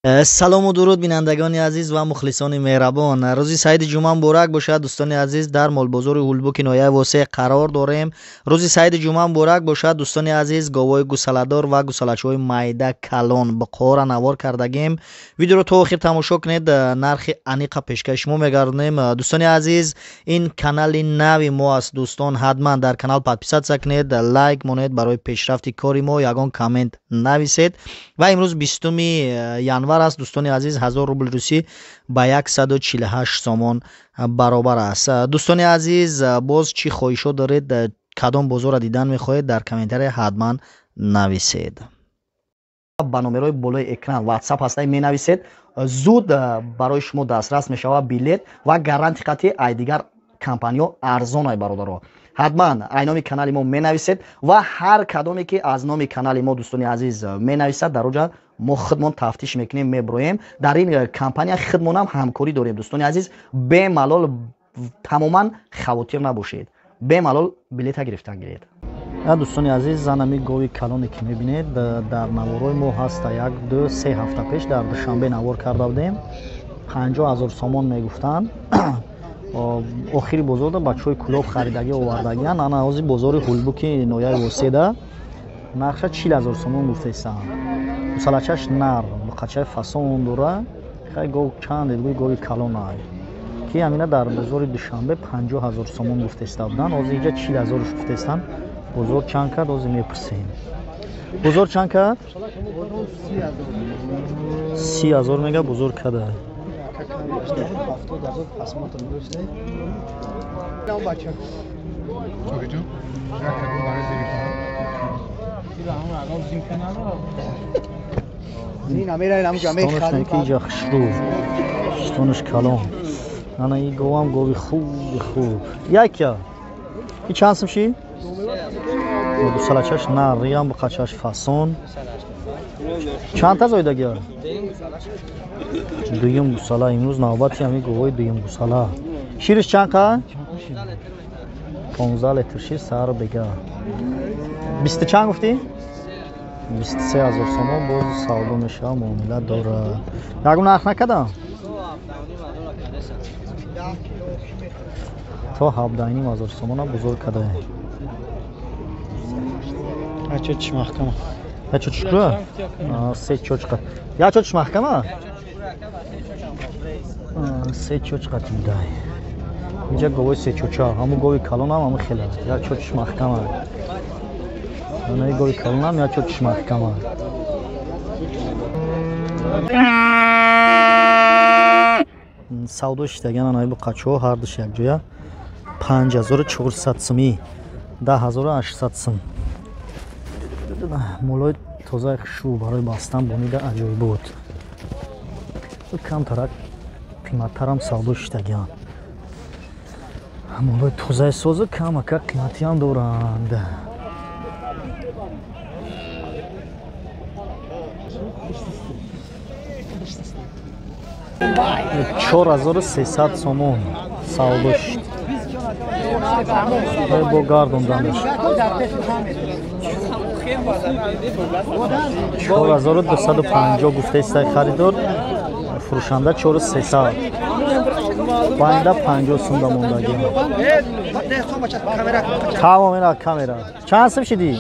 Салому дуруд, бинандагони азиз ва мухлисони меҳрабон. Рӯзи саиди ҷумъа муборак бошад, дӯстони азиз. Дар молбозори Ҳулбуки ноҳияи Восеъ қарор дорем. Рӯзи саиди ҷумъа муборак бошад, дӯстони азиз. Говҳои гусаладор ва гусалачаҳои майда калон бұқора навор кардагем. Видеоро то охир тамошо кунед, нархи аниқа пешкаши шумо мегардонем. Дӯстони азиз, ин канали нави мо аст, дӯстон. Ҳатман дар канал подписаться кунед, лайк монед, барои пешрафти кори мо ягон коммент нависед. Ва имрӯз 20 январ аст, дӯстони азиз. 1000 рубли русӣ ба 148 сомон баробар аст. Дӯстони азиз, боз чӣ хоҳишҳо доред, кадом бозорро дидан мехоҳед, дар комментария ҳатман нависед. Ба номерҳои болои экран WhatsApp ҳастаи менависед, зуд барои шумо дастрас мешавад билет ва гаранти қатъи ай дигар компаниҳо арзон ай, бародаро. Ҳатман ай номи канали мо менависед ва ҳар кадоме ки аз номи канали мо, дӯстони азиз, менависад, дар оҷа мо худмон тафтиш мекунем, меброем. Дар ин компания худмонам ҳамкорӣ дорем, дӯстони азиз. Бемалол, тамоман хавотир набошед, бемалол билета гирифтан гиред. Дӯстони азиз, занами гови калоне ки мебинед, дар наворҳои мо ҳаста. Як, ду, се ҳафта пеш дар Душанбе навор карда будем, 50 000 сомон мегуфтанд. Охири бозорда бачаҳои Кулоб харидагӣ овардагиян. Ана ҳозир бозори Ҳулбуки ноҳияи Воседа нархша 40 000 сомон гуфтаистанд. Гусалачаш нар, буқачаи фасон дора. Хай, гов чанд гӯй, гови калонай ки ҳамина дар бозори Душанбе 50 000 сомон гуфтаиста буданд, ҳозир инҷа 40 000 гуфтаистанд. Бозор чанд кард, ҳозир мепурсем. Бозор чанд кард? 30 000 мега бозор када. Иҷа хушрӯ, пистонаш калон. Ана и говам гови хуби хуб. Якя и чанд сум ши? Гусалачаш нарриям, буқачаш фасон. Чандта зоидагия? Дуюм гусала. Имрӯз навбати ҳами говҳои дуюм гусала. Шириш чанд қа? 15 литр шир саҳару бега. Бисту чанд гуфтӣ? 23 000 сомон. Боз савдо мешава, муомила дорад. Ягон нарх накардам? То 17,5 ҳазор сомона бузург кардаем. Ячо чушкура се чочқа, я чочш маҳкама, се чочқа дидай. Инҷа говои сечоча, ҳамун гови калонам ҳамун хела, я чочш маҳкама. Анаи гови калонам я чочш маҳкама. Савдо шидаган анаи буқачаҳо ҳардуш якҷоя 5400 сумӣ, 10 800 сум. Молои тозаи хушрӯ барои бастан бонида аҷоибот. Камтарак қиматтарам савдо шидагиан. Молои тозаи созу камака қиматиам доранд. 4300 сомон савдо шид. Бо гардонданаш 4250 гуфтаистай харидор, фурӯшанда 4300. Байнда 50 сум да мондагӣ. Тамом, ина камера. Чанд сум шидӣ?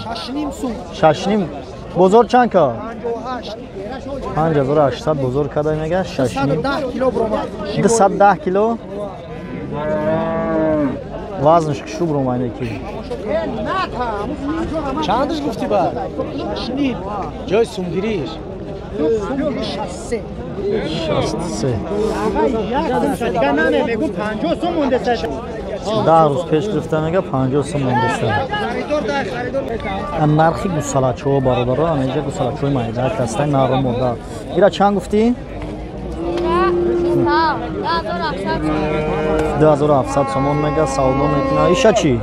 Шашним. Бозор чанд ка? 5800 бозор када мега, шашним. 210 кило вазнш кишу бромайне ки. Чандаш гуфтӣ ба? Ҷои сумгириш. 63. 10 рӯз пеш гирифта мега, 50 сум мондаста. Нархи гусалачаҳо, бародаро, анинҷа гусалачаҳои майдаак ҳастанд, нару мода. Ира чанд гуфтӣ? 2700 сомон мега, савдо мекуна. Иша чӣ?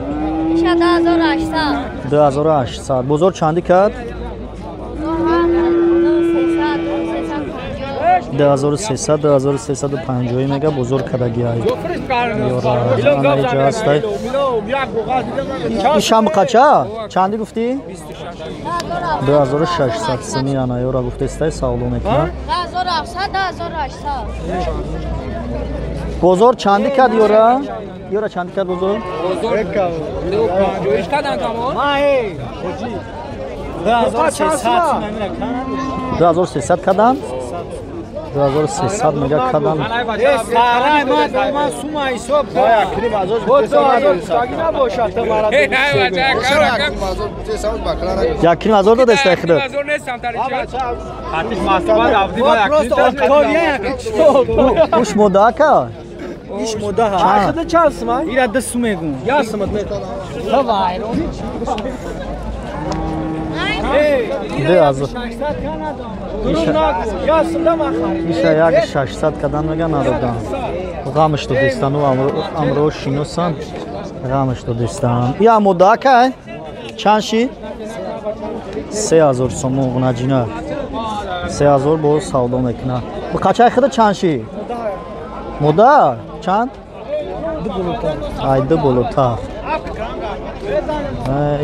2800. Бозор чандӣ кард? 2300, 2350 мега бозор кардагиай. Ёра ҳастай. Ишам қача? Чандӣ гуфтӣ? 2600 сими ана ёра гуфтестай, савдо мекунад. 2700, 2800. Бозор чанди кард ёра? Ёра чанди кард бозор? Бозор 250 кардан камон? 2300 кардан? 2300 мега кардан. Якним ҳазор додеста худат? Уш мода ака? Иш мода ҳа. Худа чанд сум? Ира 2 сум мегум. Я сум мет. Иша як 600 кадан мега надодам. Ғамш додистану амро шиносан. Ғамш додистан. Я мода ака? Чанд шид? 3000 сомон ғунаҷина. 3000 боз савдо мекунад. Қачаи худа чанд шид? Мода чанд? Ай ду болота.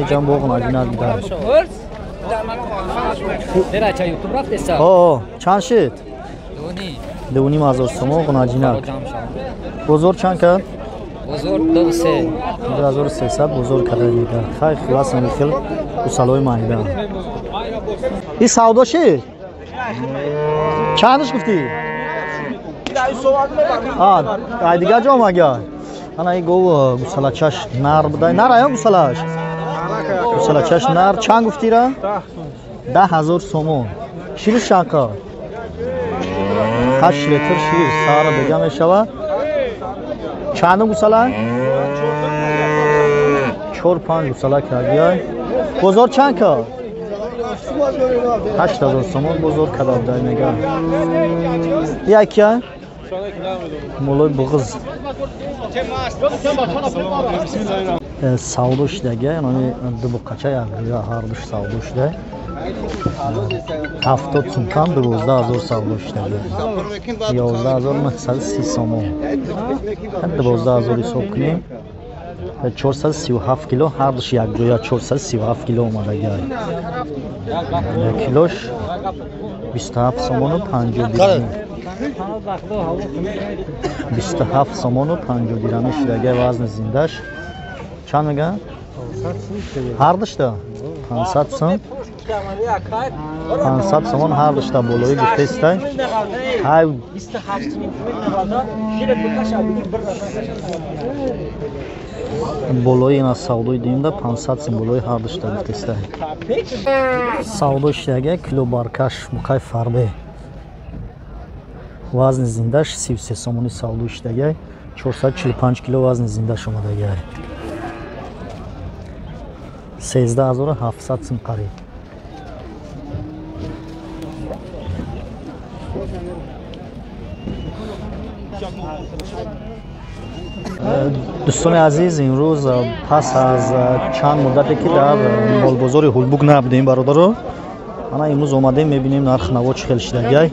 Иҷам бо ғунаҷина дида. Чанд шид? 2,5 ҳазор сомон ғунаҷина. Бозор чанд кард? Бозор 2300 бозор карда дида. Хай хулас ами хел гусалои майда. И савдо шид? Чандаш гуфтӣ? Ай дигар ҷо омага? Ана и гов гусалачаш нар буда. Нар ая гусалаш? Гусалачаш нар чанд гуфтира? 10,000 сомон. Шириш чанд қад? 8 литр шир саҳара бега мешавад. Чандум гусала? 4-5 гусала кардиай. Бозор чанд кард? 8,000 сомон бозор карда будай мега. Якия? Молои буғыз. Савдо шудага, яъне ду буқача якҷоя ҳардуш савдо шуда. 70 сум кам 12,000 савдо шудага. 11,930 сомон. 12,000 ҳисоб кунем. 437 кило ҳардуш якҷоя 437 кило омадага. Килош 27 сомону 50 дирам. 27 сомону 50 дирами шудага вазни зиндаш. Чанд мегӯянд? Ҳардушта? 500 сум. 500 сомон ҳардушта болои гуфтестай. Ҳай болои ина савдои дуюмда 500 сум болои ҳардушта гуфтестай. Савдо шудага кило баркаш муқай фарбе. Вазни зиндаш 33 сомони савдо шудага. 445 кило вазни зиндаш омадага. 13,700 сум қариб. Дӯстони азиз, имрӯз пас аз чанд муддате ки дар молбозори Ҳулбук набудем бародаро, ана имрӯз омадем, мебинем нархи наво чӣ хел шидагай.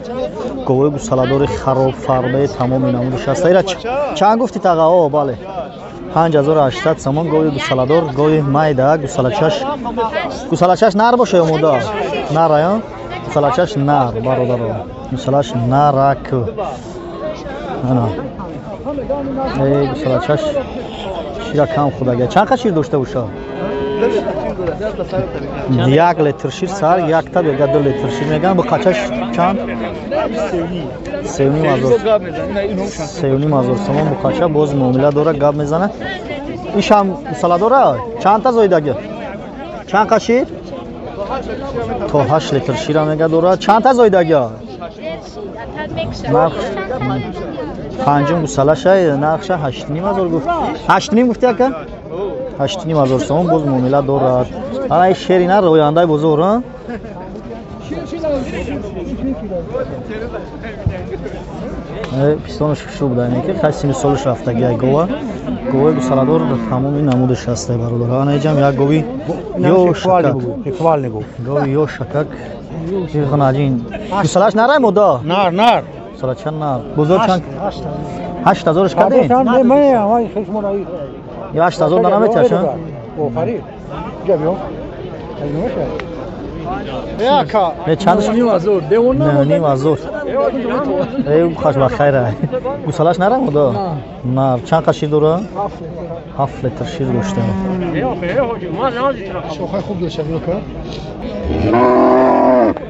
Говои гусаладори хароб фарбе тамоми намудиш аст. Ира чанд гуфти таға? О, бале. 5800 сомон гови гусаладор, гови майда, гусалачаш. Гусалачаш нар боша ё мода? Нар ая? Гусалачаш нар, бародаро. Гусалаш нарак. Ана. Эй, гусалачаш шира кам худага. Чанд қа шир дошта боша? 1 литр шир сар, якта бега 2 литр шир меган. Бу қачаш чанд? 3,5 ҳазор сомон бу қача боз муомила дора, гап мезана. Ишам гусала дора? Чандта зоидаги? Чанд қа шир? То 8 литр шира мега дора. Чандта зоидаги? Нарх панҷум гусалаша, нархша 8,5 ҳазор гуфт. 8,5 гуфти ака? 8,5 ҳазор сомон боз муомила дорад. Ана ин шери нар ояндаи бозор, а? Пистонаш хушрӯ буда, ки хай сини солаш рафтаги як гова. Говои гусаладор тамоми намудаш ҳастай бародар. Ана иҷам як гови ё шакак. Гови ё шакак. Ғунаҷин. Гусалаш нарай мода? Нар, нар. Гусалача нар. Бозор чанд? 8,000-ш кардем? Я 8,000 наметиҳаш, а? Офарин. Ҷа биё. Не чанд? 9 ҳазор. Эй хаш ба хайра. Гусалаш нарам да? На, чанд қа шир дора? 7 литр шир дошта.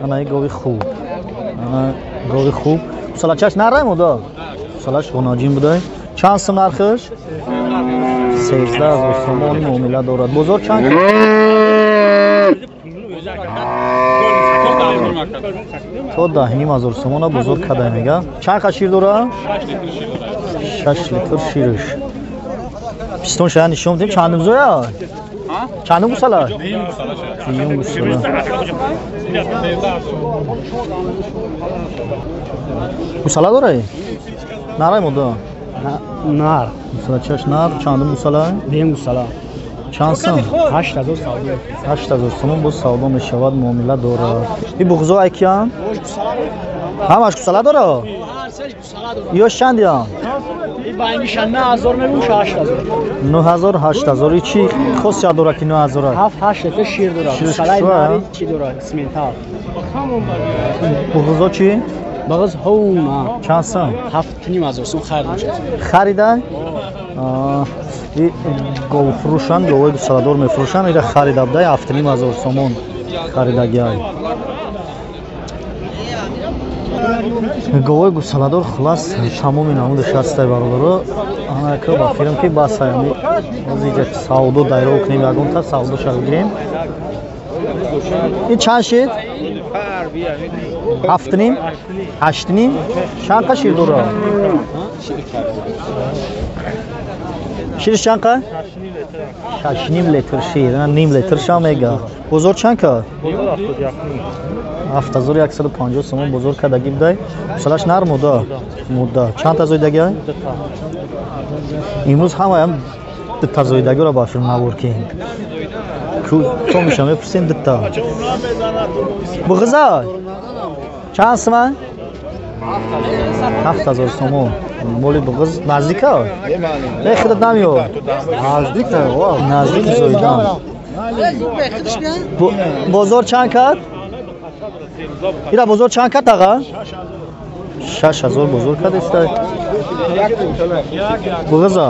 Ана гови хуб. Ана гови хуб. Гусалачаш нарам да? Гусалаш ғуноҷин будай. Чанд сум нархиш? 13 ҳазор сомон муомила дорад. Бозор чанд? То 10,5 ҳазор сомона бозор кадай мега. Чанд қа шир дора? 6 литр шириш. Пистон шая нишон дим. Чандум зоя? Чандум гусала? Дуюм гусала. Гусала дорай? Нарай мода? Нар. Гусалачаш нар. Чандум гусала? Дуюм гусала. Чанд сум? 8 ҳазор савдо. 8 ҳазор сомон боз савдо мешавад, муомила дорад. И буғзо айкиян? Ҳамаш гусала дора? Ёш чандиям? 9 ҳазор, 8 ҳазор. И чӣ хосият дора ки 9 ҳазор аст? 7-8 литр шир дора. Гусалаи нари чӣ дора? Симентал. Буғзо чӣ? Бағыз ҳоума. Чанд сум? 7,5 ҳазор сум харид мешавад. Харида? Говфурӯшанд, говои гусаладор мефурӯшанд. Ира харида будай, 7,5 ҳазор сомон харидагиай. Говои гусаладор хулас тамоми намудаш ҳастай, бародаро. Анака ба фирм ки бас ами ҳозир савдо дайро кунем, ягонта савдоша бигирем. Ин чанд шид? 7,5? 8,5? Чанд қа шир дора? Шириш чанд қа? 6,5 литр шир. Ним литр ша мега. Бозор чанд ка? 7150 сомон бозор кардагӣ будай. Гусалаш нар муда? Муда. Чанд та зоидагӣ? Имрӯз ҳамаям дута зоидагиро ба филм навор ки. То меша мепурсем дута. Буғиза? Чанд сума? 7 ҳазор сомон. Моли буғиз наздика? Не, худат намеёр. Наздика, наздики зоидан. Бозор чанд кард? Ира бозор чанд кард, аға? 6 ҳазор бозор кард истай. Буғиза?